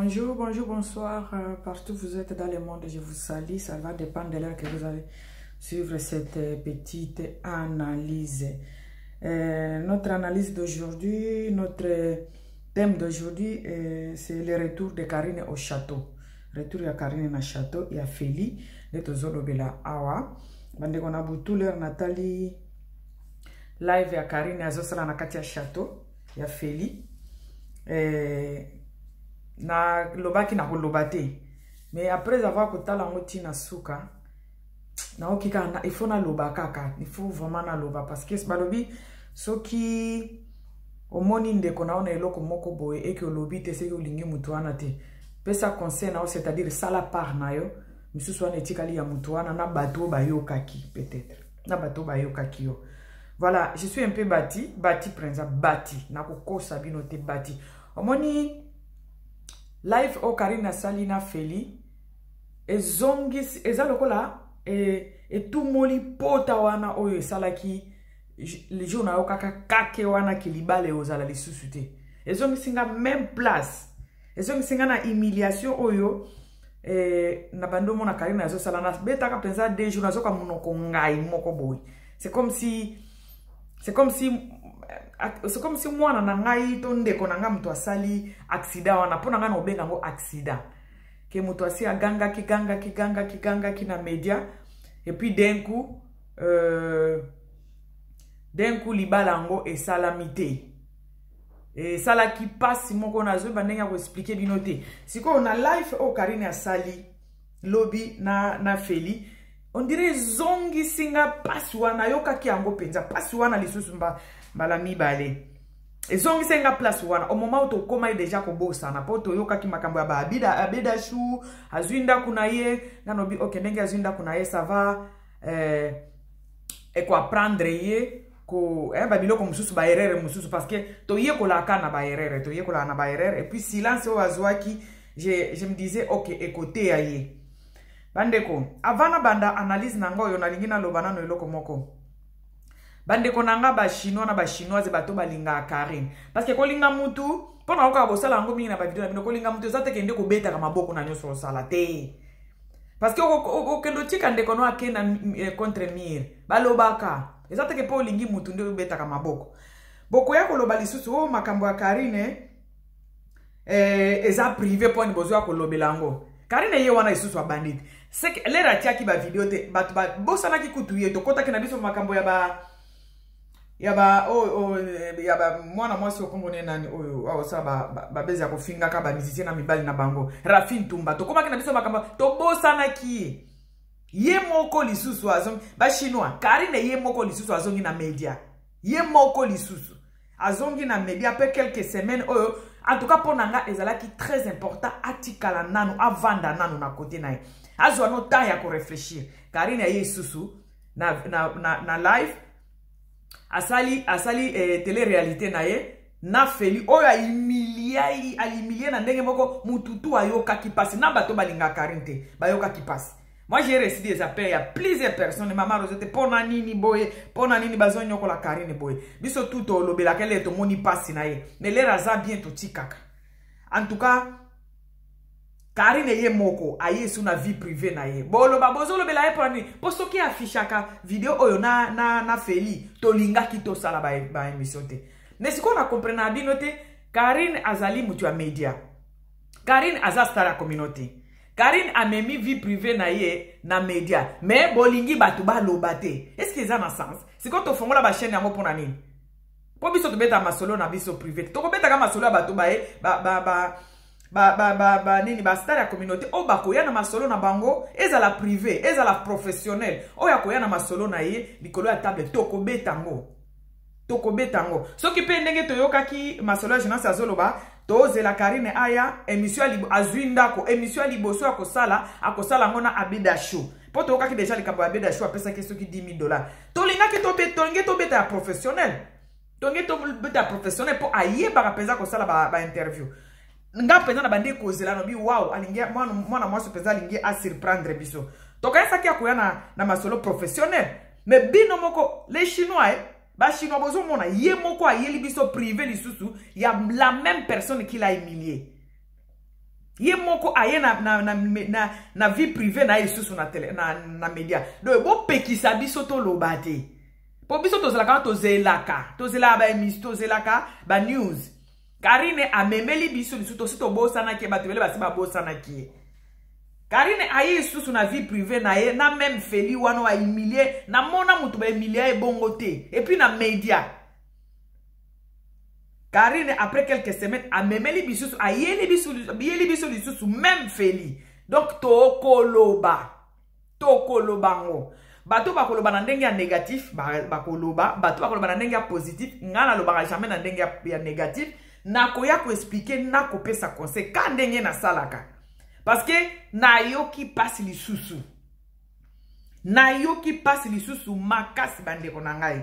Bonjour, bonjour, bonsoir. Partout vous êtes dans le monde, je vous salue. Ça va dépendre de l'heure que vous allez suivre cette petite analyse. Notre analyse d'aujourd'hui, notre thème d'aujourd'hui, c'est le retour de Karine au château. Retour ya Karine na château ya Feli nde tozolobela awa. Bandeko na butu l'heure natali live ya Karine azosala na kati ya château ya Feli. Nalobaki na koloba te, mais après avoir kotala yango ntina suka, naoki kaka il faut naloba kaka, il faut vraiment naloba, parce que balobi soki omoni ndeko na yo na eloko moko boye eke olobi te, soki olingi motu wana te, pesa conseil na yo, c'est-à-dire sala part na yo, misusu wana etikali ya motu wana na bato oyo bayokaki, peut-être na bato oyo bayokaki yo. Voilà, je suis un peu bati bati mpenza bati, nakokosa bino te, bati. Omoni live oyo Karine asali na Feli, ezongisi, eza lokola etumoli pota wana oyo esalaki le jour nayokaka kake wana ke libala ozala lisusu te. Ezongisi nga même place, ezongisi nga na humiliation oyo na bandi omona Karine azosala. Nabetaka mpenza 2 jours, nazoka monoko ngai moko boye. C'est comme si mwana na ngai to ndeko na ngai moto asali accident wana. Mpo na ngai na obenga yango accident, ke moto asi agangaki, gangaki, gangaki, gangaki na média, et puis d'un coup libala yango esalami te. Esalaki mpasi moko, nazoyeba ndenge ya koexpliquer bino te. Sikoyo na live oyo Karine asali lobi na Feli, on dirait ezongisi nga mpasi wana. Ayokaki yango mpenza mpasi wana lisusu mbala mibale. Ezongisi nga place wana au moment oyo tokomai déjà kobosana, mpo toyokaki makambo ya baabedashu azwi ndako na ye. Nga nobi ok, ndenge azwi ndako na ye, ça va, ekoapprendre ye ko babiloko mosusu, baerreur mosusu, parce que toyekolaka na baerreur, toyekolaka na baerreur. Et puis silence oyo azwaki, je me disais ok, ekoteya ye. Bandeko, avant nabanda analyse na nga oyo, nalingi naloba nano eloko moko. Bandeko na nga bachinois na bachinoise, bato balingaka Karine, parce que kolinga mutu, mpo na okaka bosala yango mingi na bavideo na bino, kolinga mutu eza te kende kobetaka maboko na nyonso osala te, parce que okende otika ndeko no ake na contre mur. Balobaka eza teke mpo olingi mutu nde obetaka maboko. Bokoya koloba lisusu oyo makambo ya Karine eza privé, mponi bozwa kolobela yango. Karine ye wana lisusu abandi te, l'heure atiaki bavideo te, bato babosanaki kutu ye. Tokɔtaki na biso makambo ya ba oyo ya ba mwana mwasi okombone nani oyo aosala babezi ya kofingaka bamusicien na mibali na bango, Rafi Ntumba. Tokomaki na biso makambo, tobosanaki ye. Ye moko lisusu azongi, bachinois, Karine ye moko lisusu azongi na media, ye moko lisusu azongi na media mpe quelques semaines oyo. En tout cas, mpo na nga ezalaki très important atikala nanu, avanda nanu na kote na ye, azwa no temps ya koréfléchir. Karine aye lisusu na live, asali télé réalité na ye na Feli oyo ahumilie, ahumilie na ndenge moko mututu ayokaki mpasi, na bato balingaka Karine te bayokaki mpasi. Moi, j'ai reçu des appels ya plusieurs personnes: "Mama Rosette, mpo na nini boye? Mpo na nini bazonyokola Karine boye?" Biso tu tolobelaka ele tomoni mpasi na ye, mais l'heure aza bien, totikaka. En tout cas, Karine ye moko aye su na vie privée na ye, boloba bozolobela ye mpona nini? Mpo soki afishaka video oyo na Feli, tolingaki tosala baémission ba te. Mais sikoyo na comprendre na bino te. Karine azali moto ya média, Karine aza star ya communauté, Karine amemi vie privée na ye na média, mais bolingi bato baloba te. Est ce que eza na sens? Sikoyo tofongola bachaîne yango mpona nini? Mpo biso tobetaka masolo na biso privé te, tokobetaka masolo ya bato baye ba, ba, ba, ba, ba, ba, ba, nini, bastar ya communauté oyo bakoya na masolo na bango, ezala privé, ezala professionnel, oyo akoya na masolo na ye likolo ya table, tokobeta yango, tokobeta yango. Soki mpe ndenge toyokaki masolo ya Jeunesse azoloba, tozela Karine aya émission, azwi ndako, émission ya liboso akosala, akosala yango na Abida Show, mpo toyokaki déjà likambo ya Abida Show, apesaki soki 10 000 $. Tolingaki, tolingi tobeta ya professionnel, tolingi tobeta ya professionnel, mpo ayebaka mpenza kosala bainterview ba Nga mpenza na bandi kozela, nobi wow, alingi mwana mwasi mpenza alingi asurprendre biso. Tokanisaki akoya na masolo professionnel, mais bino moko les Chinois, bachinois bozomona ye moko ayeli biso privé lisusu ya la même personne qui l'a humilié. Ye moko aye na vie privée na ye lisusu na, tele, na média. Donc bopekisa biso toloba te, mpo biso tozalaka wana, tozelaka baémission, tozelaka banews. Karine amemeli biso lisusu, tosi tobosanaki ye, bato ebele basi babosanaki ye. Karine aye lisusu na vie privée na ye na même Feli wana ahumilie. Namona moto bahumilie ye bongo te. Et puis na média, Karine, après quelques semaines, amemeli bisusu, ayeli biso, yeli biso lisusu même Feli. Donc tokoloba ngo. Bato bakoloba na ndenge ya négatif, bakoloba. Bato bakoloba na ndenge ya positif. Ngai nalobaka jamais na ndenge ya négatif. Nakoya koexpliquer, nakopesa conseil ka ndenge nasalaka, parce que nayoki mpasi lisusu, nayoki mpasi lisusu makasi, bandeko na ngai.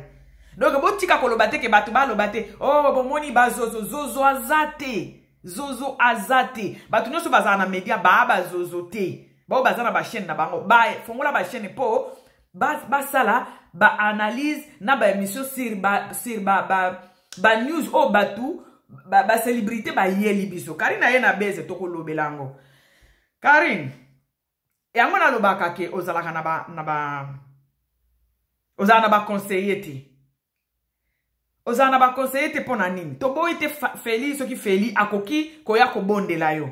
Donc botika koloba te ke bato baloba te. Oh, bomoni bazozo, zozo aza te, zozo aza te. Bato nyonso bazala na media baa bazozo te. Bao baza na bachaîne na bango, bafongola bachaîne mpo basala baanalyse na baémission sur ba news oyo bato bacélébrité bayeli biso. Karine aye na bese, tokolobela yango. Karine, yango nalobaka ke ozalaka na ba ozala na baconseiller te, ozala na baconseiller te. Mpo na nini toboyi te Feli? Soki Feli akoki koya kobondela yo,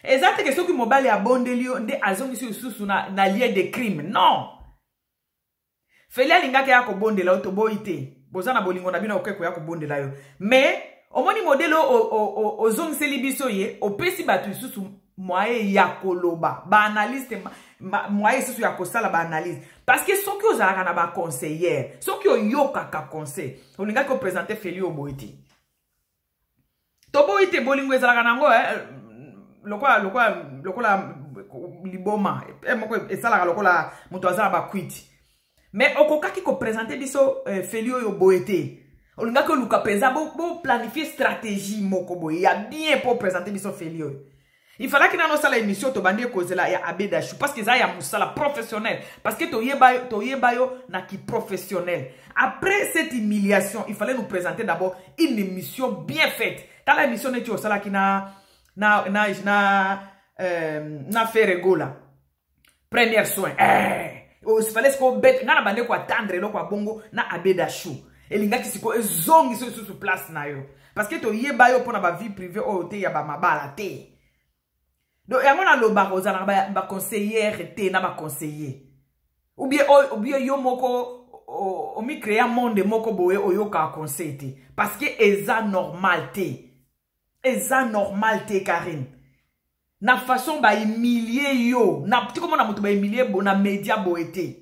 eza te ke soki mobali abondeli yo nde azongisi lisusu na lieu de crime. Non, Feli alingaki aya kobondela yo, toboyi te. Boza na bolingo na bino, okoki koya kobondela yo. Mais omoni modèle ozongiseli biso ye, opesi bato lisusu moyen ya koloba, baanalyste moyen lisusu ya kosala baanalyse, parce que soki ozalaka na baconseillère, soki oyokaka conseil, olingaki oprésente Feli oboyi te. Toboyi te, bolingo ezalaka nango eh, lokola liboma moko esalaka lokola moto aza na bakwiti. Mais okokaki koprésente biso Feli oyo boye te. Olingaki oluka mpenza boplanifie stratégie moko boye ya bien mpo oprésente biso Feli oyo. Il fallaki nano osala émission tobandi ekozela ya Abedashu, parce que eza ya mosala professionnel, parce que toyeba yo na ki professionnel. Après cette humiliation, il fallait nous présenter d'abord une émission bien faite. Tala émission neti osalaki na Ferregola, première soin. Il fallait sikoyo bete ngai na bande koattendre eloko ya bongo na Abedashu. Elingaki sikoyo ezongisa lisusu place na yo, parce que toyeba yo mpona bavie privée oyo te, ya bamabala te. Donc yango nalobaka, ozalaka baconseillère te na baconseiller, ou bien yo moko omicréa monde moko boye, oyokaka conseil te, parce que eza normal te, eza normal te. Karine, na façon bahumilie yo na tikomona moto bahumilie bo na média boye te,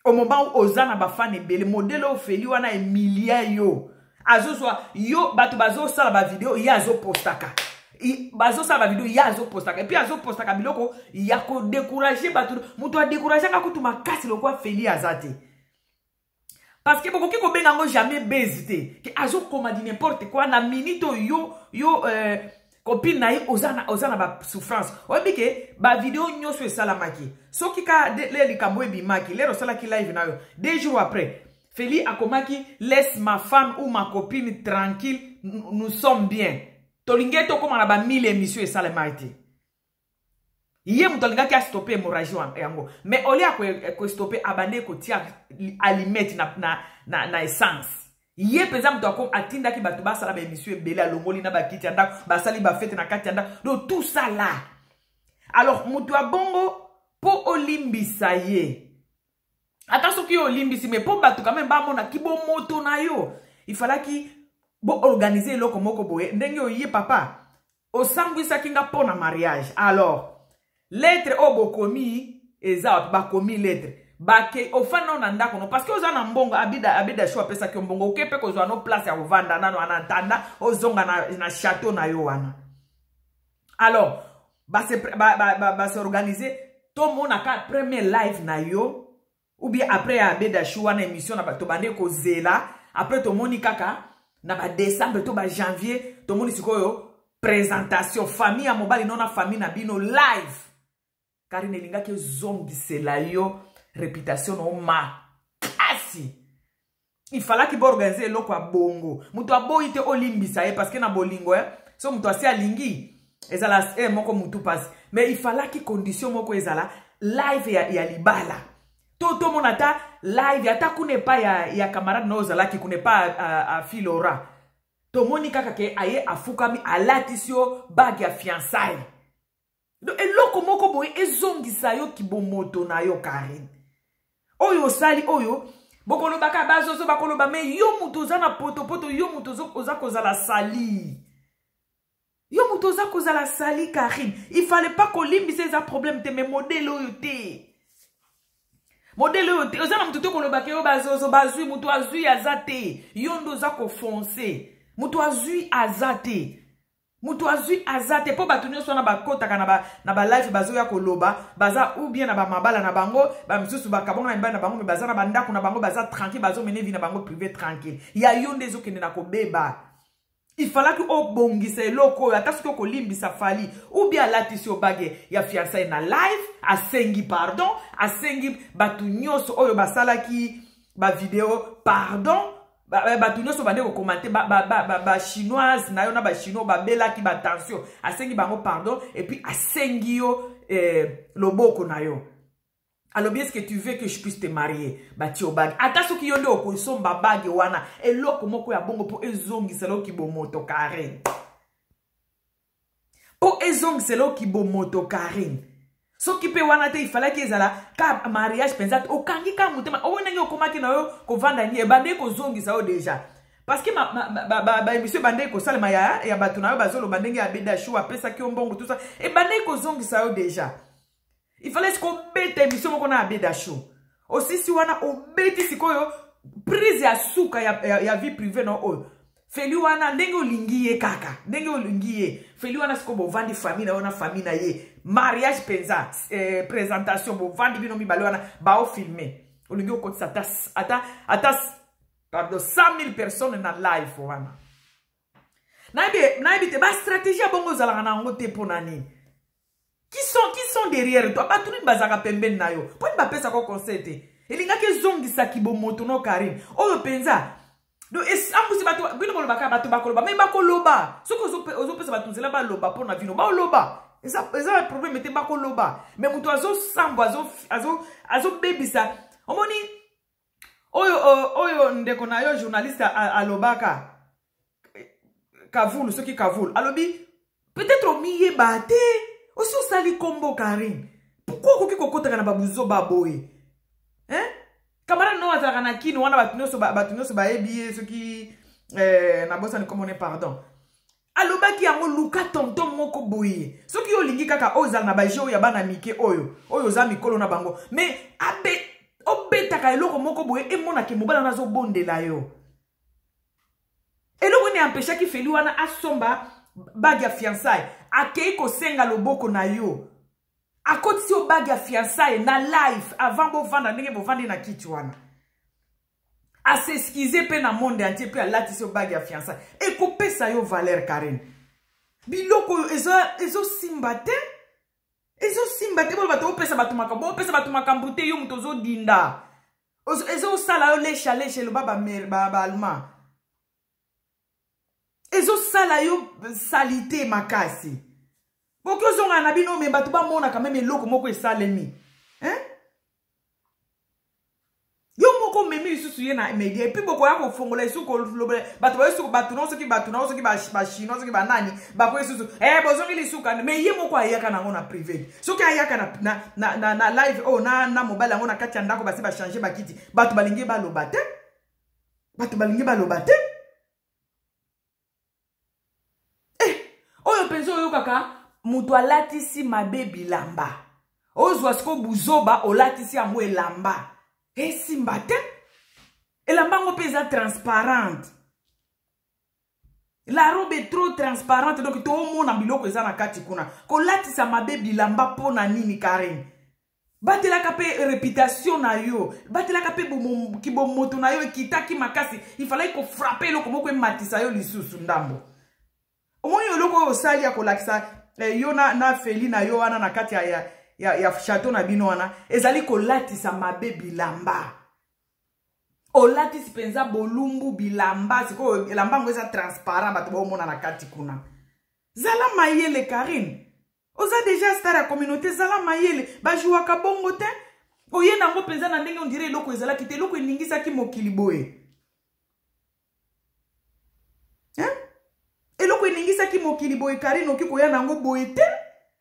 au moment où oza na bafans ebele, modèle oyo Feli wana humilie yo, azozwa yo, bato bazosala bavideo, ye azopostaka, bazosala bavideo, ye azopostaka, et puis azopostaka biloko ya kodécourage bato. Moto adécourage anga kutu makasi lokwa Feli aza te, parce que bokoki kobenga yango jamais base te, ke azokoma di n'importe quoi na minute oyo yo copine na ye oza na basouffrance. Oyebi ke bavideo nyonso esalamaki, soki ka le likambo ebimaki lero, osalaki live na yo, 2 jours après, Feli akomaki: "Laisse ma femme ou ma copine tranquille, nous sommes bien." Tolingi ete okóma na bamille émission esalemaki te. Ye moto alingaki astoppe hémorragie yango, mais olie akostoppe, abandi kotia allumette na essence. Ye mpenza moto atindaki bato basala baémission ebele, alongoli na bakiti ya ndako, basali bafete na kati ya ndako. Donc tout ça là, alors moto ya bongo, mpo olimbisa ye, ata soki yo olimbisi, mais mpo bato quand même bamonaki bomoto na yo, ifalaki boorganize eloko moko boye ndenge oye: "Papa, osangwisaki nga mpo na mariage. Alors lettre oyo bokomi eza wapi?" Bakomi lettre, bake ofanda nano na ndako no, parce que oza na mbongo. Abida Sho apesaki yo mbongo, oke mpe kozwa no place ya kovanda nano wana, ntanda ozonga na château na yo wana. Alors baseorganize ba, ba, ba tomonaka premier live na yo, ou bien après ya Abeda Shu wana, émission na bato bande kozela. Après tomoni kaka na badécembre to bajanvier, tomoni sikoyo présentation famille ya mobali no na famille na bino live. Karine, elingaki ezongisela yo réputation no makasi. Ifalaki boorganize eloko ya bongo. Moto aboyi te olimbisa ye, parce que na bolingo, so moto asi alingi. Ezala moko mutu pasi. Mais il fallaki condition moko ezala live ya libala. To tomona ata live ata kuna epai ya camarade na oyo ozalaki kuna epai a Filora. Tomoni kaka ke aye afukami alatisi yo bague ya fiançailles. Donc eloko moko boye ezongisa yo kibomoto na yo Karine. Oyo osali oyo bokolobaka bazozo bakoloba mais yo moto oza na potopoto, yo moto oza kozala sali. Yo moto oza kozala sali Karine. Il fallait pas kolimbisa eza problème te mais modèle oyo te. Modèle oyo te oza na moto te kolobaka yo bazozo bazwi moto azwi aza te. Yo ndo oza kofoncer. Moto azwi aza te. Moto azwi aza te po bato nyonso wana bakotaka na ba live bazoya koloba baza ou bien na ba mabala na bango, ba misusu bakabonga na mibali na bango mais baza na bandako na bango baza tranquille bazomene vie na bango privé tranquille. Ya yo nde ezokende na kobeba. Il fallait obongisa eloko oyo ata soki okolimbisa Fally ou bien alatisi yo bague ya fiançailles na live, asengi pardon, asengi bato nyonso oyo basalaki ba vidéo pardon. Bato nyonso bande kokomante ba chinoise na yo na ba chinois babelaki ba tension, asengi bango pardon et puis asengi yo loboko na yo. Alobi est-ce que tu veux que je puisse te marier? Bati yo bague. Ata soki yo nde okosomba bague wana eloko moko ya bongo po ezongisela yo kibomoto Karine. Po ezongisela yo kibomoto Karine. Soki pe wana te il fallait ezala ka mariage penza okangi ka motema oyo ndenge okomaki na yo kovanda ni ebande kozongisa yo déjà. Parce que ba émission bande kosalema ya bato na yo bazoloba ndenge ya Beda Chou apesaki yo mbongo tout ça ebande kozongisa yo déjà. Il fallait ce qu'on bête émission moko na Beda Chou. Aussi si wana obeti sikoyo prise ya suka ya vie privée no oyo. Feli wana ndenge olingi ye kaka, ndenge olingi ye. Feli wana siko bovandi famille na yo na famille na ye. Mariage penza, présentation bovandi bino mibale wana bao filmer. Olingi okotisa ata pardon 100 000 personnes na live wana. Nayebi te ba stratégie ya bongo ozalaka na yango te pona nini? Qui sont derrière toi? Bato nini bazalaka pembeni na yo? Poni bapesaka yo conseil te? Elingaki ezongisa kibomoto no Karine. Oyo penza. Donc esambusi bato bino bolobaka bato bakoloba mais bakoloba. Soki ozopesa bato nzela baloba pona vino, baloba. Eza problème te bakoloba. Mais moto azosambwa, azobebisa. Omoni oyo ndeko na yo journaliste alobaka Kavulu, soki Kavulu alobi peut-être omiyeba te. Osi osali kombo Karine. Pourquoi okoki kokotaka na babuzoba boye? Hein? Camarade no azalaka na kino wana bato nyonso bayebi ye soki nabosani kombo ne pardon. Alobaki yango luka tonton moko boye. Soki yo olingi kaka ozala na ba jeu ya bana mike oyo, oyo oza mikolo na bango. Mais abe obetaka eloko moko boye emonake mobala wana azobondela yo. Eloko nini empêchaki Feli wana asomba bague ya fiançailles, akei kosenga loboko na yo. Akotisi yo bague ya fiançailles na live avant bovanda ndenge bovandi na kiti wana. A s'excuser pe na monde entier pe alatisi yo bague ya fiançailles. Ekopesa yo valeur Karine. Biloko oyo ezosimba te. Ezosimba te, boloba to opesa bato makambo, opesa bato makambo te yo moto ozodinda. Ezosala yo lesha lesha eloba ba mer, ba allemand. Ezosala yo salité makasi. Boki ozonga na bino me bato bamonaka meme eloko moko esalemi. Hein? Yo moko memi lisusu ye na media et puis bokoya kofongola lisusu kolobela bato ba lisusu bato na soki bato na soki ba chinois soki ba nani bakoya lisusu bozongi lisusu kani mais ye moko ayaka nango na privé soki ayaka na live oyo na mobile yango na kati ya ndako basi ba changer bakiti bato balingi baloba te bato balingi baloba te. Oyo penzo oyokaka moto alatisi mabe bilamba ozwa siko buzoba olatisi yango elamba esimba te elamba yango mpe eza transparente. La robe est trop transparente donc toomona biloko eza na kati kuna kolatisa mabe bilamba mpona nini Karine? Batelaka pe réputation na yo, batelaka pe kibomoto na yo ekitaki makasi, il fallait ko frapper eloko moko ematisa yo lisusu ndambo. Omoni eloko oyo osali ya kolakisa yo na Feli na yo wana na kati ya château na bino wana ezali kolatisa mabe bilamba. Olatisi penza bolumbu bilamba sikoyo elamba yango eza transparent bato baomona na kati kuna. Zala mayele Karine. Oza déjà star ya communauté, zala mayele. Bajouaka bongo te. Oye nango mpenza na ndenge ondire eloko ezalaki te, eloko eningisaki mokili boye. Hein? Eloko eningisaki mokili boye Karine oki koya nango boye te.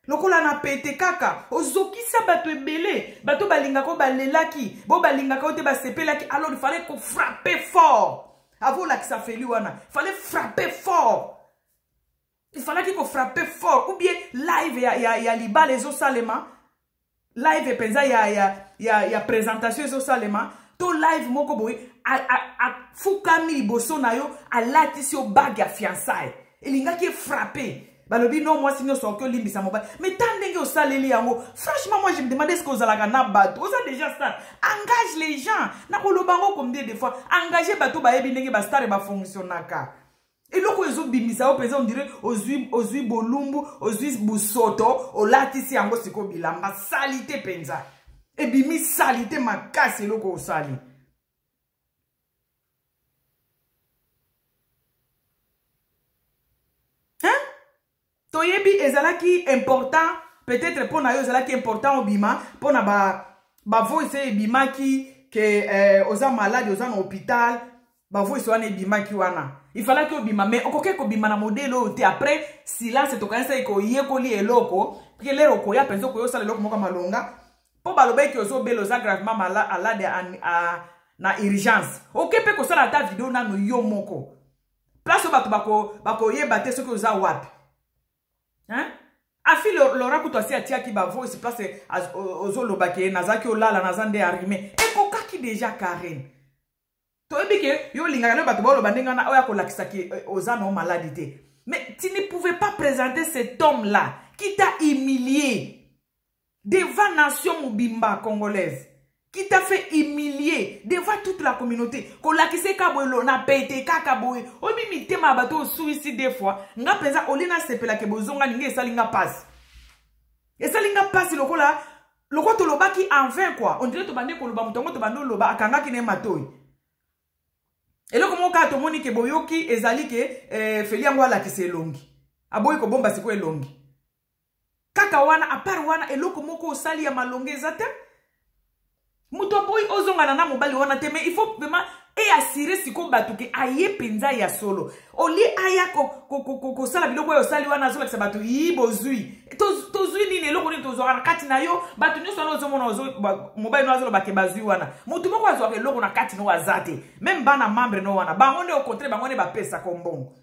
Lokola na pete kaka, ozokisa bato ebele, bato balingaka balelaki, bo balingaka yo te basepelaki, alors il fallait ko frapper fort. Avant olakisa Feli wana, il fallait frapper fort. Il fallait ko frapper fort ou bien live ya libala ezosalema, live mpenza ya présentation ezosalema, to live moko boye afukami liboso na yo, alatisi yo bague ya fiançailles. Elingaki efrappe. Balobi non, mwasi nyonso okoki olimbisa mobali. Mais ta ndenge osaleli yango, franchement moi je me demande est-ce que ozalaka na bato. Oza déjà star. Engage les gens. Nakoloba yango combien de fois? Engage bato bayebi ndenge ba star ba fonctionnaka. Eloko ezobimisa yo mpenza, on dirait ozwi bolumbu, ozwi busoto, olatisi yango sikoyo bilamba. Salité mpenza. Ebimi salité makasi eloko osali. Hein? Toyebi ezalaki important, peut-être mpo na yo ezalaki important obima, mpo na ba voice ebimaki ke oza malade, oza na hôpital, ba voice wana ebimaki wana. Il fallait que obima, mais okoki kobima na modèle oyo te. Après silence tokanisa ekoyekoli eloko, parce que lero okoya mpenza okoya osala eloko moko malonga, mpo balobaki ozobela, oza gravement malade na urgence. Oke mpe kosala ata video nano yo moko. Place oyo bato bakoyeba te soki oza wapi. Hein? Afi Laura kutu asi atiaki ba voice place ozolobaki ye nazalaki olala naza nde arime. Ekokaki déjà Karine. Toyebi ke yo olingaka nde bato baoloba ndenge wana oyo akolakisaki oza na maladi te. Mais tu ne pouvais pas présenter cet homme-là qui t'a humilié devant nation mobimba congolaise, qui t'a fait humilier devant toute la communauté. Kolakise ka boye na pete kaka boye. Obi mitema bato osuisi des fois. Nga penza olina sepela ke bozonga ninge esali nga passe. Esali nga passe lokola lokola tolobaki en vain quoi. On dirait tobande koloba mutongo tobande loba akangaki ne matoi. Eloko moko kaka tomoni ke boyoki ezali ke Feli yango alakisa elongi. Aboyi kobomba siko elongi. Kaka wana à part wana eloko moko osali ya malonge eza te. Moto aboyi ozongana na mobali wana te, mais il faut vraiment et assurer siko bato ke aye penza ya solo. Olie aya kosala biloko oyo osali wana azolakisa bato yi bozwi. Tozwi nini eloko nini tozwaka na kati na yo, bato nyonso wana ozomona mobali no azoloba ke bazwi wana. Moto moko azwaka eloko na kati no aza te. Même bana membre no wana, bango nde au contraire bango nde bapesaka mbongo.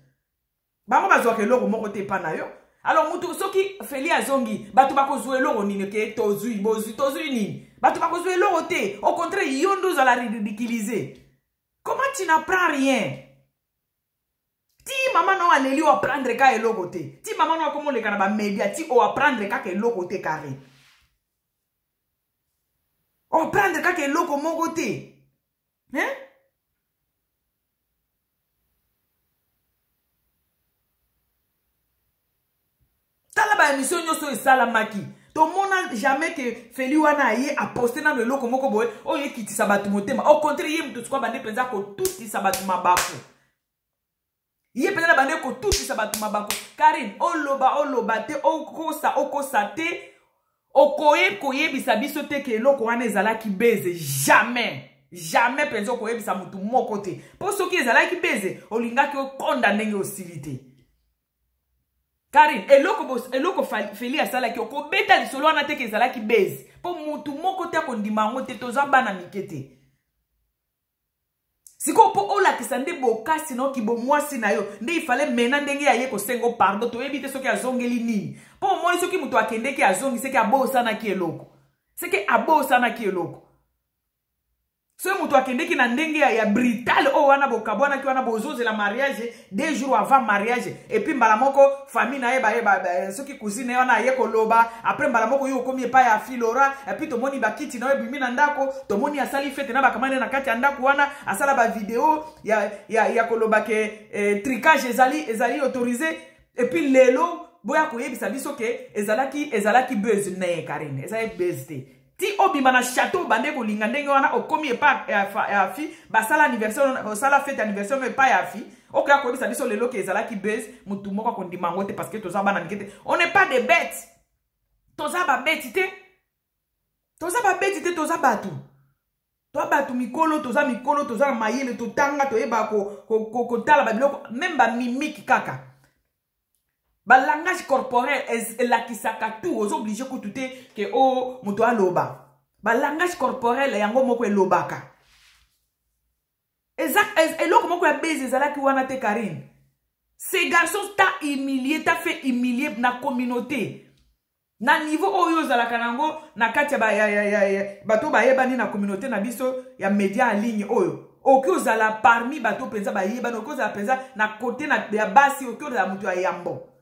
Bango bazwaka eloko moko te epa na yo. Alors mutu soki Feli azongi, bato bakozwa eloko nini ke tozwi, bozwi, tozwi nini? Bato bakozwa eloko te. Au contraire, yo nde ozala ridiculiser. Comment tu n'apprends rien? Ti mama no aleli o apprendre ka eloko te. Ti mama no akomoleka na ba media, ti o apprendre kaka eloko te carré. O apprendre kaka eloko moko te. Hein? Tala ba émission nyonso esalamaki. Tomona jamais que Feli wana aye aposte nano eloko moko boye oyo ekitisa bato motema. Au contraire, ye moto sikoyo abandi mpenza kotutisa bato mabaku. Ye mpenza abandi kotutisa bato mabaku. Karine, oloba oloba te, okosa okosa te, okoye koyebisa biso te ke eloko wana ezalaki beze. Jamais. Jamais mpenza okoyebisa motu moko te. Po soki ezalaki beze, olingaki okonda ndenge osili te. Karine, eloko Feli asalaki, okobeta lisolo wana te ke ezalaki beze. Po motu moko te akondima yango te, toza bana mike te. Sikoyo po olakisa nde bokasi na oki bomwasi na yo, nde ifale mena ndenge ya ye kosengo pardon, toyebi te soki azongeli nini. Po omoni soki moto akendeki azongi, seke abosanaki eloko. Seke abosanaki eloko. Soki moto akendeki na ndenge ya brutal oyo wana bokabwanaki wana bozozela mariage 2 jours avant mariage et puis mbala moko famille na ye ba soki cousine wana aye koloba après mbala moko yo okomi epai ya Filora et puis tomoni bakiti na yo ebimi na ndako, tomoni asali fete na bakamane na kati ya ndako wana asala ba video ya koloba ke tricage ezali autorisé et puis lelo boya koyebisa biso ke ezalaki buzz na ye Karine, ezali buzz te. Ti obima na château bande kolinga ndenge wana okomi epa ya fi, basala anniversaire, osala fête anniversaire epa ya fi. Okoya koyebisa biso lelo ke ezalaki buzz, motu moko akondima yango te parce que toza bana mike te. On n'est pas des bêtes. Toza babeti te. Toza babeti te, toza bato. Toza bato mikolo, toza mikolo, toza na mayele, totanga, toyeba kotala babiloko, même bamimiki kaka. Ba langage corporel elakisaka tout, oza obligé kutu te ke o moto aloba. Ba langage corporel yango moko elobaka. Eza eloko moko ya buzz ezalaki wana te, Karine. Ces garçons t'a humilié, t'a fait humilier na communauté. Na niveau oyo ozalaka nango na kati ya bato bayebani na communauté na biso ya média en ligne oyo, okoki ozala parmi bato mpenza bayebani, okoki ozala mpenza na kote ya basi, okoki ozala moto ya yambo.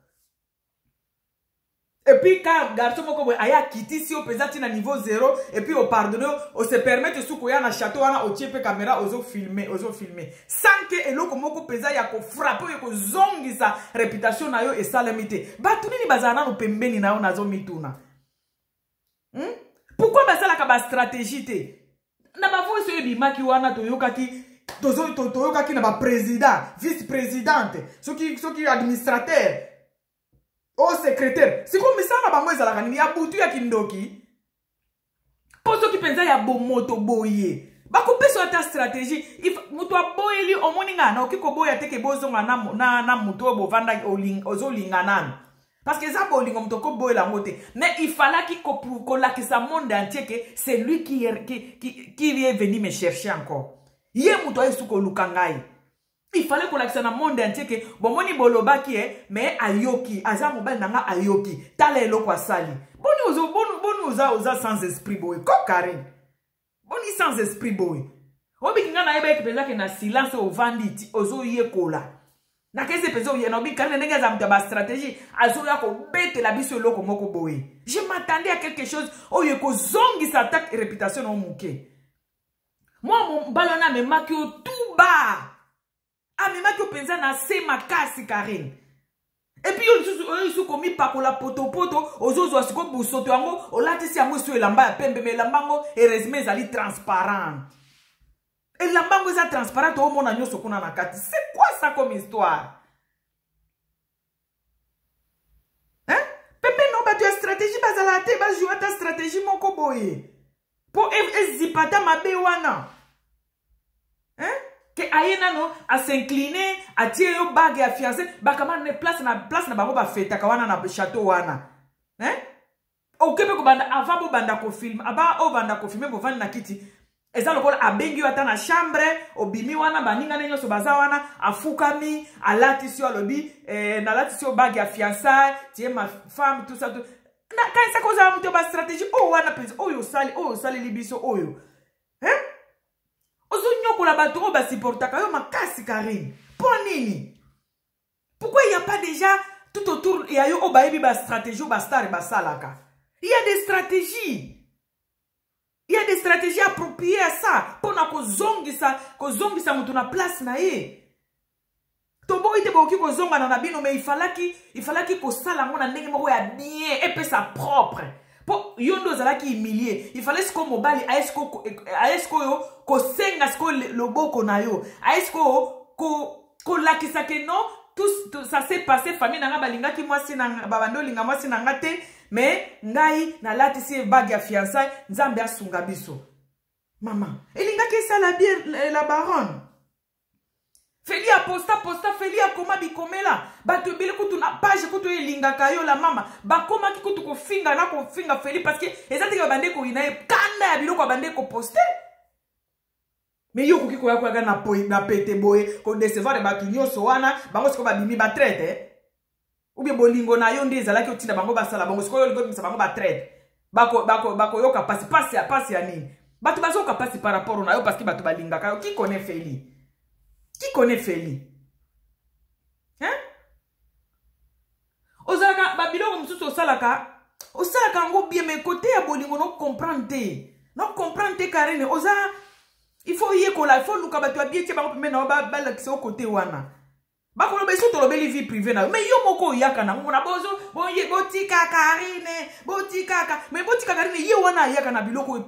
Et puis ka garçon moko boye aya akitisi yo mpenza ntina niveau zéro, et puis opardonne yo, ose permettre su koya na château wana, otie mpe caméra, ozofilme, ozofilme sans ke eloko moko mpenza ya kofrapper oyo kozongisa réputation na yo esalemi te. Bato nini bazala nano pembeni na yo? Nazomituna, Pourquoi basalaka bastratégie te na bavoice oyo ebimaki wana? Toyokaki na baprésident, vice présidente, soki administrateur o secrétaire. Sikoyo misala na bango ezalaka nini? Ya butu, ya kindoki? Mpo soki mpenza ya bomoto boye, bakopesa ata stratégie. Moto aboyeli, omoni ngai naoki koboya te ke bozonga na moto oyo bovanda ozolinga nanu, parce que eza bolingo, moto okoboyela yango te. Mais il fallaki kolakisa monde entier que c'est lui qui est venu me chercher encore. Ye moto ayesu koluka ngai. Il fallait kolakisa na monde entier ke bomoni, bolobaki e, mais ayoki, aza mobali na nga, ayoki, tala eloko asali. Boni ozo, boni oza sans esprit boye ko, Karine? Boni sans esprit boye? Obiki nga nayebaki mpenza ke na silence ovandi ti ozoyekola. Nakesi mpenza oye na obi Karine, ndenge aza moto ya bastratégie, azoya kobetela biso eloko moko boye. Je m'attendais à quelque chose oyo ekozongisa ata réputation na yo moke. Mwa mobali wana amemaki yo tout bas, amemaki yo mpenza na se makasi, Karine. Et puis yo lisusu oyo lisusu komipakola potopoto, ozozwa siko busoto yango, olatisi yango esu elamba ya pembe, mais elamba yango heureusement ezali transparent. Elamba yango eza transparent, omona nyonso kuna na kati. C'est quoi ça comme histoire, hein? Pembeni no bato ya stratégie bazala te, bajoue ata stratégie moko boye mpo ezipa ata mabe wana, hein? Ke aye nano as'incline, atie yo bague ya fiancé, bakama na place na bango bafetaka wana na château wana, hein? Oke mpe kobanda avant bobanda kofilme, aba obanda kofilme, bovandi na kiti, eza lokola abengi yo ata na chambre, obimi wana, baningane nyonso baza wana, afukami, alatisi yo, alobi nalatisi yo bague ya fiançaille, tie ma femme, tout ça, tout. Nakanisaka ozala moto ya bastratégie oyo wana mpenza oyo osali, oyo osaleli biso oyo, hein? Ozonyokola bato oyo basupportaka yo makasi, Karine. Mpo nini? Pourquoi il y a pas déjà tout autour ya yo oyo bayebi bastratégie oyo bastar basalaka? Il y a des stratégies, il y a des stratégies appropriées à ça mpona kozongisa moto na place na ye. Toboyi te, bokoki kozongana na bino, mais il fallaki kosala yango na ndenge moko ya bien, epesa propre, mpo yo nde ozalaki humilie. Il fallait sikoyo mobali aye sikoyo kosenga sikoyo loboko na yo, aye sikoyo kolakisa ke non, tout ça s'est passé, famille na nga balingaki mwasi na babandi olinga mwasi na nga te, mais ngai nalatisi ye bague ya fiançaille, Nzambe asunga biso. Mama elingaki esala bien, la baronne. Feli aposta posta, Feli akoma bikomela bato ebele kutu na page kutu oyo elingaka yo la mama, bakomaki kutu kofinga na kofinga Feli, parce que eza teke babande koyina ye, kanda ya biloko abande koposte. Mais yo okoki koya koyaka na pete boye kodecevoir bato nyonso wana. Bango sikoyo babimi batraître ou bien bolingo na yo nde ezalaki otinda bango basala bango? Sikoyo olingi obimisa bango batraître, bakoyoka pasi, pasi ya pasi ya nini? Bato bazoyoka pasi par rapport na yo parce que bato balingaka yo. Qui connaît Feli? Qui connaît Feli, hein? Ozalaka babiloko mosusu osalaka yango bien, mais côté ya bolingo no comprendre te, no comprendre te. Karine, oza, il faut yekola, il faut luka bato ya bien, tie bango pembeni na yo, balakisa yo côté wana. Bakoloba esi tolobeli vie privée na yo, mais yo moko oyaka nango na bozo boye botika Karine, botikaka mais botika Karine ye wana ayaka na biloko oyo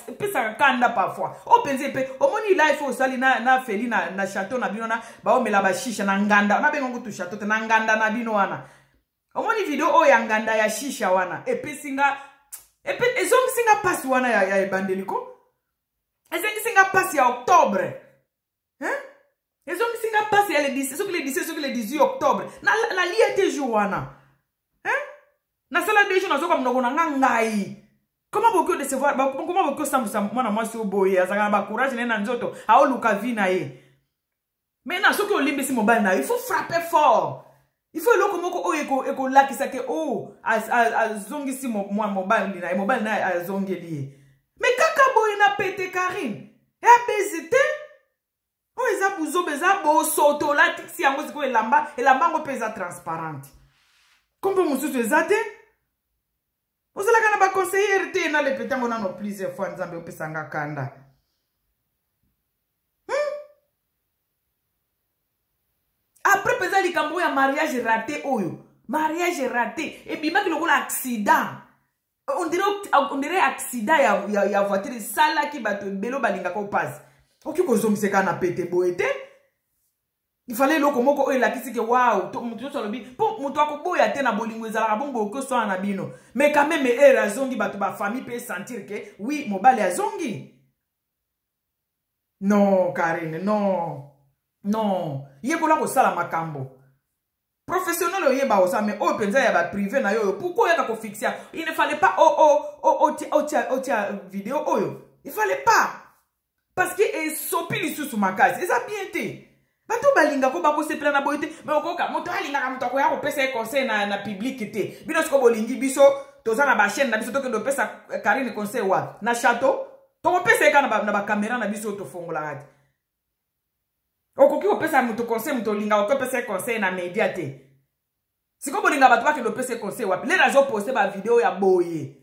epesaka kanda parfois. Oyo mpenza epe omoni life oyo osali na Feli na chateau na bino na baomela bashisha na nganda, nabenga kutu chateau te, na nganda na bino wana. Omoni video oyo ya nganda ya shisha wana epesi nga, ezongisi nga pasi wana ya ebandeli ko. Ezongisi nga pasi ya octobre. Hein? Ezongisi nga pasi ya le 17, soki le 17, soki le 18 octobre. Na lia te jour wana. Hein? Nasala 2 jours nazoka monoko na nga ngai. Comment bokoki décevoir, comment bokoki osambwisa mwana mwasi oyo boye, azalaka na ba courage na ye na nzoto, aoluka vie na ye. Maintenant, soki olimbisi mobali na yo, il faut frapper fort. Il faut eloko moko oyo ekolakisa ke, oh, azongisi mwa mobali na ye, mobali na ye azongeli ye. Mais kaka boye na pete Karine, ya bezi te. Oyo eza buzoba, eza bosoto, olatisi yango sikoyo elamba, elamba yango mpe eza transparente. Kombo mosusu eza te. Ozalaka na ba conseillère te, na lepete yango nano plusieurs fois, Nzambe opesanga kanda. Après peza likambo ya mariage raté oyo. Mariage raté ebimaki lokola accident. On dirait accident ya voiture esalaki bato ebele balingaka opasi. Okoki kozongisa kaka na pete boye te. Il fallait eloko moko oyo elakisi ke waouh, moto nyonso alobi po moto akoboya te na bolingo ezalaka bongo bokoki oswana na bino. Mais quand même erreur azongi bato ba famille pe sentir ke oui mobali azongi. Non Karine, non. Non, yekola kosala makambo. Professionnel oyeba osala, mais oyo mpenza ya ba privé na yo, pourquoi oyaka ko fixer? Il ne fallait pas otia vidéo oyo. Il fallait pas. Parce que esopi lisusu makasi, eza bien te. Bato balinga ko bakosepela na boye te, mais okoka moto alingaka moto akoya kopesa ye conseil na public te. Bino siko bolingi biso toza na ba chaîne na biso tokende kopesa Karine conseil wapi? Na château? Tokopesa ye kaka na ba caméra na biso tofongolaka te. Okoki kopesa moto conseil, moto olinga okopesa ye conseil na média te. Siko bolinga bato bakende kopesa ye conseil wapi? Lelo azoposte ba vidéo ya boye.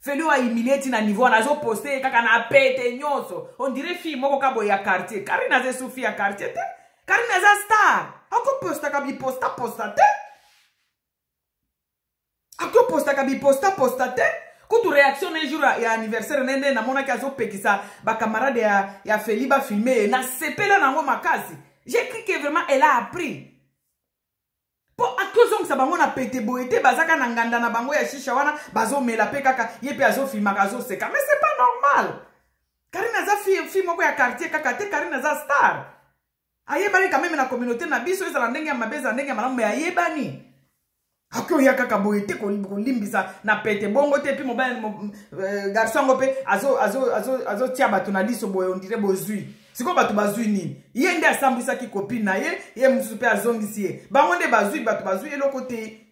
Feli oyo ahumilie ti na niveau wana, azoposte ye kaka na pete nyonso. On dirait fille moko ka boye ya quartier. Karine aza esu fille ya quartier te. Karine aza star. Akopostaka biposta posta te. Akopostaka biposta posta te. Kutu réaction na jour ya anniversaire na nde namonaki azopekisa ba camarade ya Feli ba filmer ye. Nasepela nango makasi. J'ai cru que vraiment elle a appris. Po akozongisa bango na pete boye te, bazaka na nganda na bango ya shisha wana, bazomela pe kaka, ye pe azofilmaka, azoseka. Mais c'est pas normal. Karine aza fille moko ya quartier kaka te, Karine aza star. Ayebani quand même na communauté na biso, ezala ndenge ya mabe, ezala ndenge ya malamu, mais ayebani. Akoya kaka boye te kolimbisa na pete bongo te, puis mobali, garçon yango pe azotia bato na liso boye, on dirait bozwi. Sikoyo bato bazwi nini? Ye nde asambwisaki copine na ye, ye mosusu pe azongisi ye. Bango nde bazwi, bato bazwi eloko te.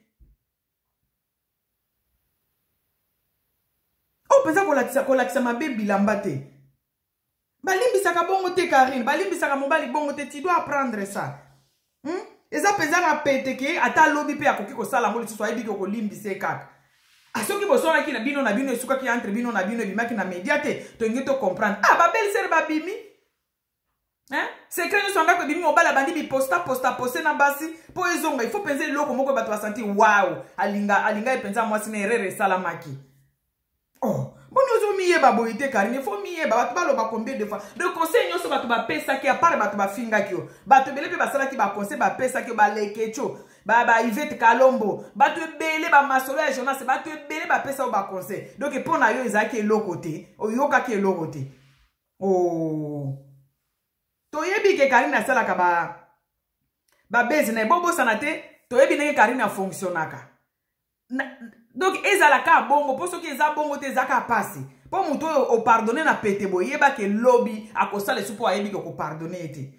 Oyo mpenza kolakisa mabe bilamba te. Balimbisaka bongo te Karine, balimbisaka mobali bongo te, tu dois apprendre ça. Eza mpenza na pete ke ata lobi pe akoki kosala yango lisusu, ayebi ke okolimbisa ye kaka. Soki boswanaki na bino na bino, esukaki entre bino na bino, ebimaki na media te, tolingi to comprendre. Ba belle-sœur babimi. Hein? Secret nyonso ndako ebimi, mobali abandi biposta posta poste na basi po ezonga. Il faut mpenza eloko moko bato basanti wow, alinga ye mpenza mwasi na erreur esalamaki. Oh, boni ozomiyeba boye te Karine, il faut miyeba. Bato baloba combien de fois de conseil nyonso bato bapesaki, à part bato bafingaki yo, bato ebele mpe basalaki ba conseil, bapesaki yo, balekecho, ba Yvette Kalombo, bato ebele, ba masolo ya Jonas, bato ebele bapesa yo ba conseil. Donc mpo na yo ezalaki eloko te, oyokaki eloko te. Oh, toyebi ke Karine asalaka ba base na ye, bobosana te, toyebi ndenge Karine afonctionnaka. Donc ezalaka bongo, po soki eza bongo te ezalaka pasi. Po moto oyo opardonne na pete boye, yeba ke lobi akosala esu po ayebi ke okopardonne ye te.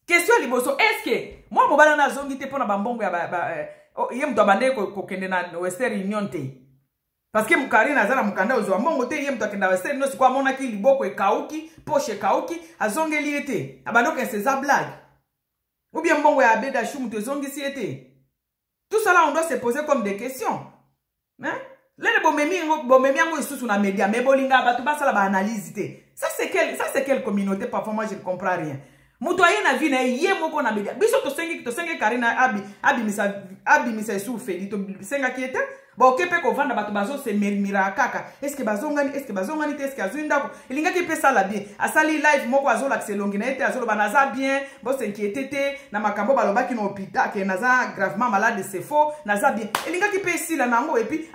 Question ya liboso, est-ce que mwa mobali wana azongi te mpona bambongo ya oh, ye moto abandaki kokende na Western Union te? Parce que Karine aza na mokanda ozwa mbongo te, ye moto akenda Western Union, sikoyo amonaki liboko ekauki, poche ekauki, azongeli ye te. Abandi okende, eza blague. Ou bien mbongo ya Abeda Chou moto ezongisi ye te. Tout ça là, on doit se poser comme des questions. Hein? Lele bomemi yango lisusu na média, mais bolinga bato basala ba analyse te. Ça c'est quelle communauté? Parfois moi je ne comprends rien. Moto aye na vie na ye, ye moko na media. Biso tosengi, tosengi Karine abimisa, abimisa esu Feli, tosengaki ye te. Boke mpe kovanda, bato bazosemermiraka kaka, eske bazongani, eske bazongani te, eske azwi ndako. Elingaki mpe sala bien. Asali live moko, azolakisa elongi na ye te, azoloba: "Naza bien, bos'inquiéter te na makambo balobaki na hôpital ke naza gravement malade, c'est faux, naza bien." Elingaki mpe esila na yango. Et puis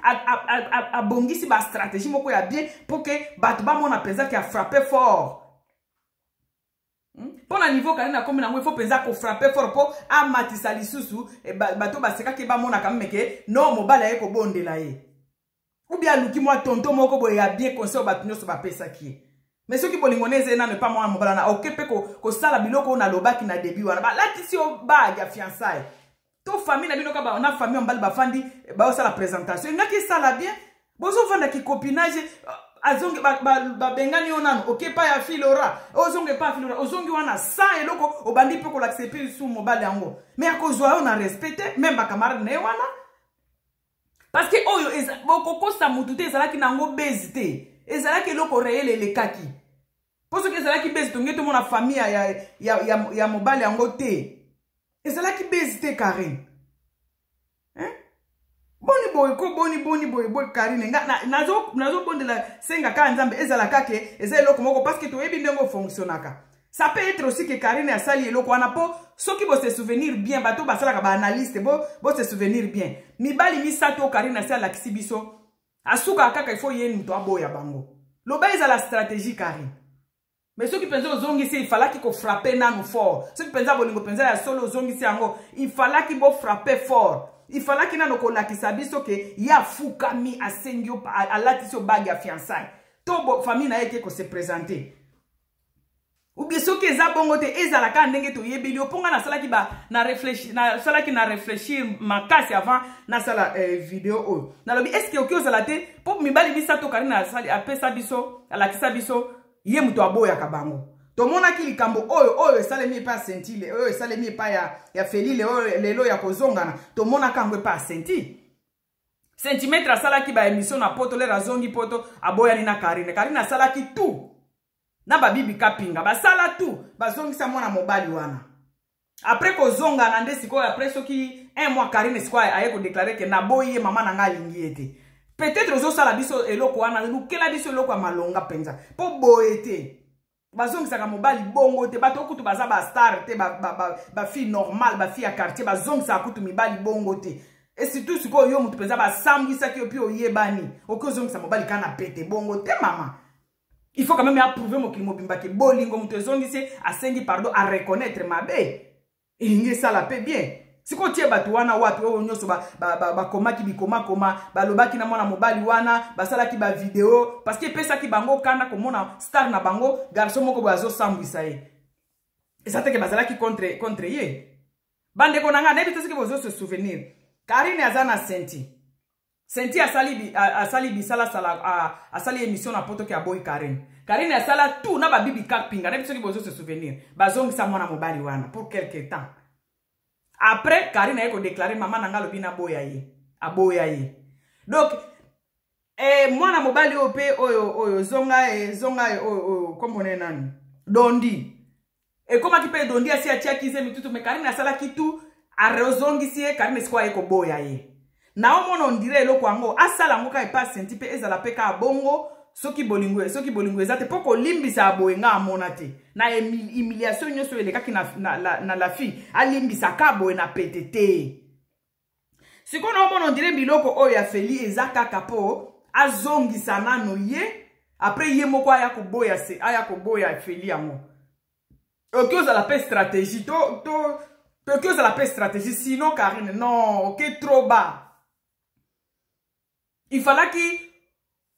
abongisi bastratégie moko ya bien mpo ke bato bamona mpenza ke afrappe fort. Mpo na niveau Karine akomi nango, il faut mpenza kofrappe fort mpo amatisa lisusu bato basekaki, bamonaka mmeke no mobali aye kobondela ye, ubi aluki mwa tonto moko boye ya bien, conseil bato nyonso bapesaki ye. Mais soki bolingo ne ezali nano epa mwana mobali wana, oke mpe kosala biloko oyo nalobaki na début wana, balatisi yo bague ya fiançailles to famille na bino kaka na famille ya mobali bafandi, baosala présentation, engaki esala bien. Bozovanda kicopinage, azongi, babengani yo nano, oke epai ya Filora, ozonga epai ya Filora, ozongi wana sans eloko, obandi mpe kolakisa epe lisusu mobali yango. Mais akozwa yo na respect te, même bacamarade na ye wana, parce que oyo bokokosa mutu te. Ezalaki nango base te, ezalaki eloko réel elekaki. Mpo soki ezalaki base, tongi tomona famille ya mobali yango te. Ezalaki base te, Karine, hein? Boni boye ko, boni boni boye boye, Karine? Nga nazobondela, senga kaka Nzambe ezala kake eza eloko moko, parce que toyebi ndenge ofonctionnaka. Ça peut être aussi que Karine asali eloko wana mpo soki bose souvenir bien, bato basalaka baanalyste, bose souvenir bien, mibali misato oyo Karine asi alakisi biso, asukaka kaka ifo ye moto aboya bango. Loba ezala stratégie, Karine. Mais soki mpenza ozongisi, ifalaki kofrappe nanu fort. Soki mpenza bolingo mpenza ya solo, ozongisi yango, ifalaki bofrappe fort, ifalaki nano kolakisa biso ke ye afukami, asengi yo, alatisi yo bague ya fiançailles to famille na ye eke kose présenter. Ou bien soki eza bongo te, ezala kaka ndenge toyebeli yo. Mpo nga nasalaki na réfléchir, nasalaki na réfléchir makasi avant nasala video oyo. Nalobi, est ce que oki ozala te mpo mibali misato Karine apesa biso, alakisa biso, ye moto aboyaka bango? Tomonaki likambo oyo esalemi epai ya Sentile, oyo esalemi epai ya Felile, oyo lelo ya kozongana, tomonaka yango epai ya Senti Centimetre. Asalaki baémission na Poto, lere azongi Poto, aboyani na Karine. Karine asalaki tout na babibi Kapinga, basala tout, bazongisa mwana mobali wana. Après kozongana nde sikoyo, après soki un mois, Karine sikoyo aye kodéclarer ke naboyi ye, mama na ngai alingi ye te. Peut-être ozosala biso eloko wana, lukela biso eloko ya malonga mpenza, mpo boye te. Bazongisaka mobali bongo te. Bato kutu baza bastar te, bafille normale, bafille ya quartier, bazongisaka kutu mibali bongo te. Et surtout sikoyo yo motu mpenza basambwisaki yo mpe oyebani, oki ozongisa mobali kaka na pete bongo te. Mama, il faut quand même approuver mokili mobimba ke bolingo moto ezongisi, asengi pardon, areconnaître mabe, elingi esala mpe bien. Sikoyo tie bato wana wapi oyo nyonso bakomaki bikomakoma, balobaki na mwana mobali wana, basalaki bavideo, parce que epesaki bango kanda komona star na bango, garçon moko boye, azosambwisa ye. Eza teke bazalaki contre ye. Bandeko na ngai, nayebi te soki bozo se souvenir, Karine aza na Senti. Senti asali bisalasala, asali émission na Poto ke aboyi Karine. Karine asala tout na babibi Kapinga, nayebi soki bozo se souvenir, bazongisa mwana mobali wana pour quelque temps. Après, Karine aye kodéclarer: "Mama na ngai alobi naboya ye." Aboya ye. Donc mwana mobali oyo mpe oyo zonga e zonga e oyo kombone nani, Dondi, ekomaki mpe Dondi asi atiaki zemi tutu. Mais Karine asalaki tout, arozongisi ye. Karine sikoyo aye koboya ye. Naomona on dirait eloko yango asala yango kaka epa Senti mpe ezala mpe kaka bongo. Soki bolingo eza te, mpo kolimbisa ya boye nga amona te. Na humiliation nyonso elekaki na la fille, alimbisa ka boye na pete te. Sikoyo naomona on dirait biloko oyo ya Feli eza kaka mpo azongisa nano ye, après ye moko aya koboya, aya koboya Feli yango. Oki ozala mpe stratégie to oki ozala mpe stratégie. Sinon Karine, non, oke trop bas. Ifalaki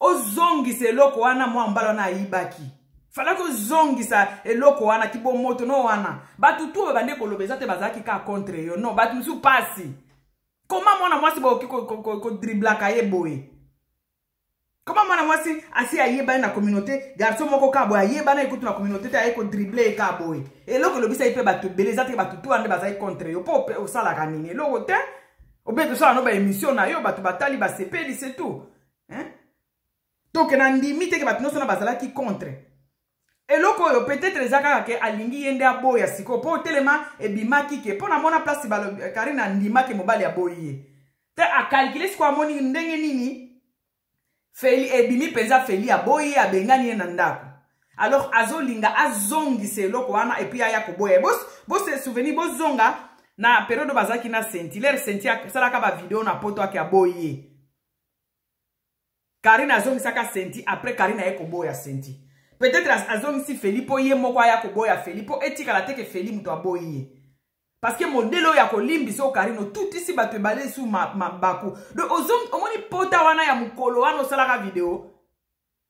ozongisa eloko wana mwa mbala wana ayibaki, falaki ozongisa eloko wana kibomoto no wana. Bato tu oyo bande koloba, eza te bazalaki kaka contre yo, non. Bato mosusu pasi koma mwana mwasi bokoki kodriblaka ye boye. Koma mwana mwasi asi ayebani na communauté, garçon moko kaka boye ayebana ekutu na communauté te, aye kodrible ye kaka boye. Eloko elobisa ye mpe bato ebele, eza te bato tu wana nde bazali contre yo. Mpo osalaka nini? Eloko te. Obe tosala no baémission na yo, bato batali, basepeli, c'est tout, hein? Donc na ndimi teke bato nyonso na bazalaki contre. Eloko oyo peut-être eza kaka ke alingi ye nde aboya sikoyo mpo telema ebimaki ke mpo namona place Karine andimaki mobali aboyi ye te, acalculer sikoyo, amoni ndenge nini Feli ebimi mpenza, Feli aboyi ye, abengani ye na ndako. Alors azolinga azongisa eloko wana et puis aya koboya. Bose souvenir, bozonga na période oyo bazalaki na Senti lere, Senti asalaka bavideo na Poto ake aboyi ye. Karine azongisaka Senti, après Karine aye koboya Senti. Peut-être azongisi Feli mpo ye moko aya koboya Feli, mpo etikala te ke Feli moto aboyi ye, parce que modèle oyo ya kolimbisa oyo, Karine, otutisi bato ebale su mabaku. Donc omoni pota wana ya mokolo wana osalaka video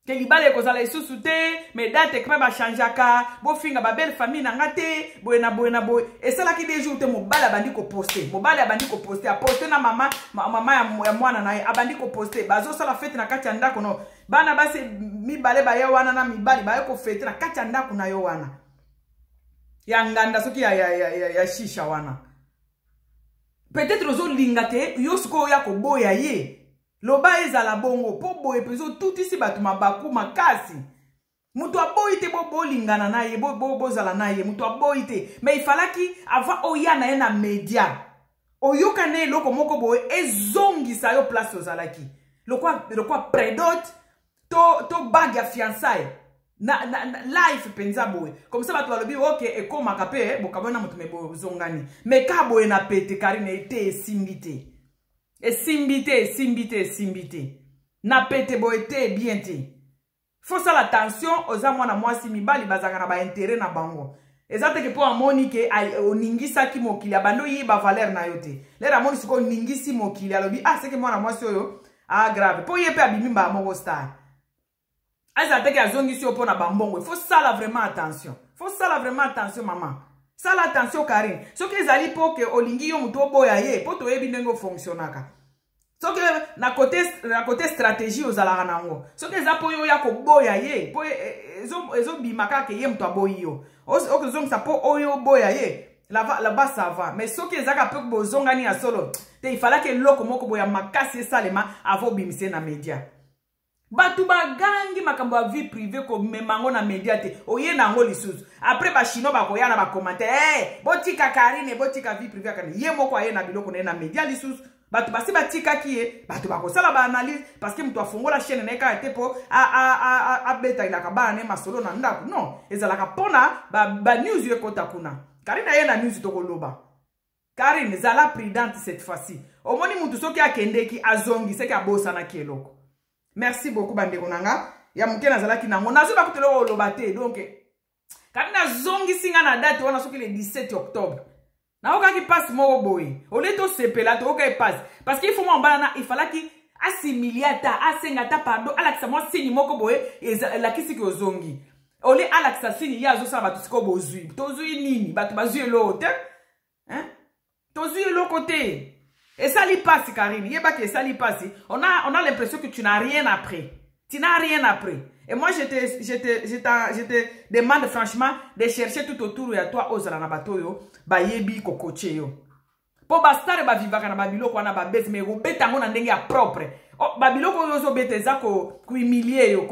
ke libala ekozala lisusu te, mais date mpe bachangeaka, bofinga babelle famille na nga te, boye na boye na boye. Esalaki 2 jours te, mobali abandi koposter, mobali abandi koposter, aposter na mama, mama ya mwana na ye. Abandi koposter, bazosala fête na kati ya ndako. No bana basi mibale baye wana na mibali baye kofêter na kati ya ndako na yo wana ya nganda, soki ya shisha wana. Peut-être ozolinga te yo sikoyo oya koboya ye. Loba ezala bongo, mpo boye mpenza otutisi bato mabaku makasi. Moto aboyi te, bolingana na ye, bozala na ye, moto aboyi te, mais ifalaki avant oya na ye na média, oyoka na eloko moko boye ezongisa yo place ozalaki, lokwa prédot to bague ya fiançailles na life mpenza boye. Comme ça bato balobi ok, ekomaka mpe bokabwana na moto, me bozongani. Me ka boye na pete, Karine, te, esimbi te, esimbi te, esimbi te, esimbi te na pete boye te, bien te. Faut sala attention, oza mwana mwasi, mibali bazalaka na baintérêt na bango. Eza teke mpo amoni ke oningisaki mokili, abandi oyeba valeur na yo te. Lere amoni sikoyo oningisi mokili, alobi: "Ah, seke mwana mwasi oyo agrave." Mpo ye mpe abimi mbala moko star, azala teke azongisi yo mpo na bambongo. Il faut sala vraiment attention, faut sala vraiment attention, mama, sala attention, Karine. Soki ezali mpo ke olingi yo moto oboya ye, mpo toyebi ndenge ofonctionnaka, soki na côté stratégie ozalaka nango, soki eza mpo yo oya koboya ye, mpo ezobima kaka ye moto aboyi yo, okozongisa mpo oyo oboya ye là-bas, ça va. Mais soki ezaka mpe bozongani ya solo te, ifalaki eloko moko boya makasi esalema avant obimise na média. Bato bagangi makambo ya vie privée, komema yango na média te. Oye na yango lisusu, après bachinois bakoya na bacommentaire: "Hey, botika Karine, botika vie privée ya Karine." Ye moko aye na biloko na ye na média lisusu, bato basi batikaki ye, bato bakosala baanalyse, parce que moto afongola chaîne na ye kaka te mpo abetalelaka bana na ye masolo na ndako. Non, ezalaka mpona banews yo ekota kuna. Karine aye na news, tokoloba. Karine, zala prudente cette fois-ci. Omoni mutu soki akendeki, azongi, seki abosanaki eloko. Merci beaucoup, bandeko na nga ya moke nazalaki nango, nazoba kutu eloko oloba te. Donc Karine azongisi nga na date wana, soki le 17 octobre. Naokaki mpasi moko boye, olie tosepela, toyoka epasi, parce que il faut mwa mbala na ifalaki asimilie, ata asenga ata pardon, alakisa mwa signe moko boye elakisi ke ozongi. Olie alakisa signe, ye azosala bato sikoyo bozwi, tozwi nini? Bato bazwi eloko te, tozwi eloko te. Esali mpasi, Karine, yebaki esali mpasi. On a l'impression que tu n'as rien appris, tu n'as rien appris. Et moi, je te demande franchement de chercher tout autour ya toi, ozala na bato oyo bayebi kocoacher yo, mpo bastars bavivaka na babiloko wana babeti, me kobeta yango na ndenge ya propre. Oh, babiloko oyo ozobeta eza kohumilier yo,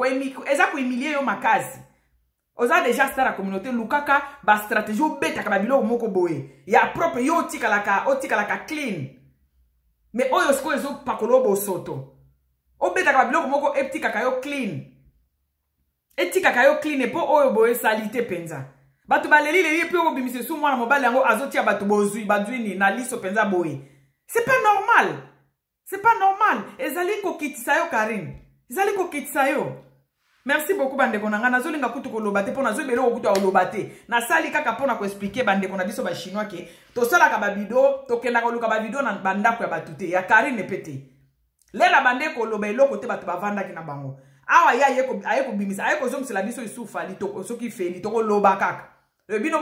eza kohumilier yo makasi. Oza déjà star ya communauté, lukaka bastratégie, obetaka babiloko moko boye ya propre, yo otikalaka clean. Mais oyo sikoyo ezopakola yo bosoto, obetaka babiloko moko etikaka yo clean, etikaka yo clean, mpo oyo boye esali te mpenza. Bato baleli leli mpe obimisa esu mwana mobali yango azotia bato bozwi, bazwi nini na liso mpenza boye? C'est pas normal, c'est pas normal. Ezali kokitisa yo, Karine, ezali kokitisa yo. Merci beaucoup, bandeko na ngai. Nazolinga kutu koloba te, mpo nazoyeba eloko kutu ya koloba te. Nasali kaka mpona koexpliquer bandeko na biso bachinois ke tosalaka bavideo, tokendaka koluka bavideo na bandako ya bato te, ya Karine mpe te. Lela bande koloba eloko te, bato bavandaki na bango awa. Ye aye kobimisa, aye kozongisela biso esufali. Soki feli, tokoloba kaka. Bino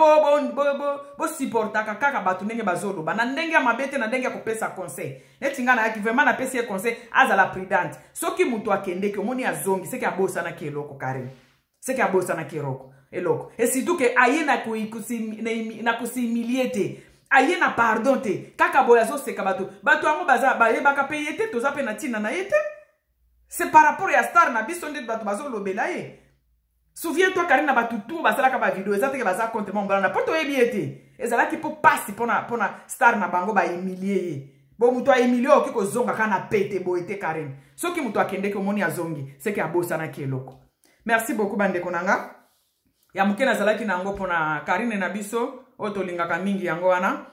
bosupportaka kaka bato ndenge bazoloba na ndenge ya mabe te, na ndenge ya kopesa conseil. Neti ngai nayaki vraiment, napesi ye conseil, azala prudente. Soki moto akendeki, omoni azongi, seki abosanaki eloko, Karine, seki abosanaki eloko. Et surtout ke aye na kos'humilier te, aye na pardon te, kaka boye azoseka bato. Bato yango bayebaka mpe ye te, toza mpe na ntina na ye te. C'est par rapport ya star na biso nde bato bazolobela ye. Souviens toi, Karine, na bato tout basalaka ba video, eza teke baza contre mwa mobala na po toyebi ye te. Ezalaki po pasi pona pona star na bango ba humilier ye. Bo moto a humilier okoki kozonga kaka na pete boye te, Karine. Soki moto akendeki omoni azongi, seke abosanaki eloko. Merci beaucoup bandeko na nga. Ya moke nazalaki na yango pona Karine na biso oyo tolingaka mingi yango wana.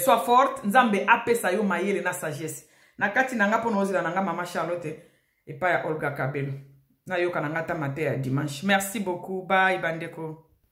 Sois forte, Nzambe apesa yo mayele na sagesse. Na kati na nga pona ozela na nga mama Charlotte epai ya Olga Kabelo. Nayoka na nga ta mateya ya dimanche. Merci beaucoup. Bye bandeko.